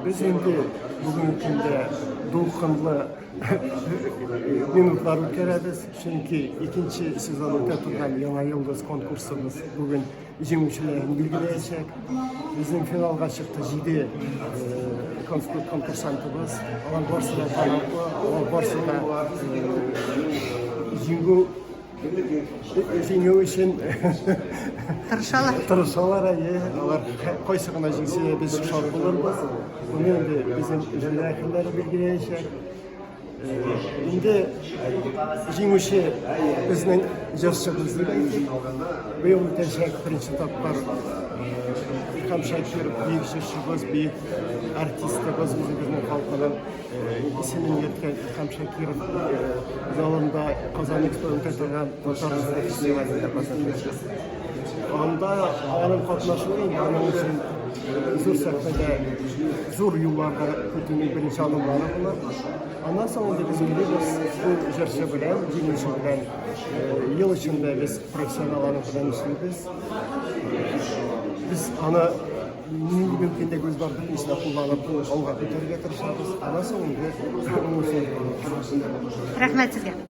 Без инде бүгенге көндә дулкынлы минутлар үткәрәбез, чөнки икенче сезон үтә торган Яңа йолдыз конкурсыбыз бүген җиңүчеләрен билгеләячәк. Безнең финалга чыкты җиде конкурсантыбыз. Алар барысы да талантлы, алар барысы да җиңү җиңү өчен тырышалар. Тырышалар, әйе. Алар кайсы гына җиңсә, без шат булырбыз. Моны инде безнең жюри әгъзалары билгеләячәк. Инде җиңүче безнең җырчыбыз дип әйтик. Быел үтәчәк беренче тапкыр Илһам Шакиров бөек җырчыбыз, бөек артистыбыз, үзебезнең халкының исемен йөрткән Илһам Шакиров залында Казан Экспо үтә торган татар җыры фестивалендә катнашачак. Анда аның катнашуы инде аның өчен зур сәхнәдә зур юлларга көтүнең беренче адымнары булыр. Аннан соң инде без уйлыйбыз, бу җырчы белән, җиңүче белән ел эчендә без профессионал аның белән эшлибез. Без аны нинди мөмкинлегебез бар, бөтенесен дә кулланып алга күтәрергә тырышабыз. Аннан соң инде уңышлы. Рәхмәт сезгә.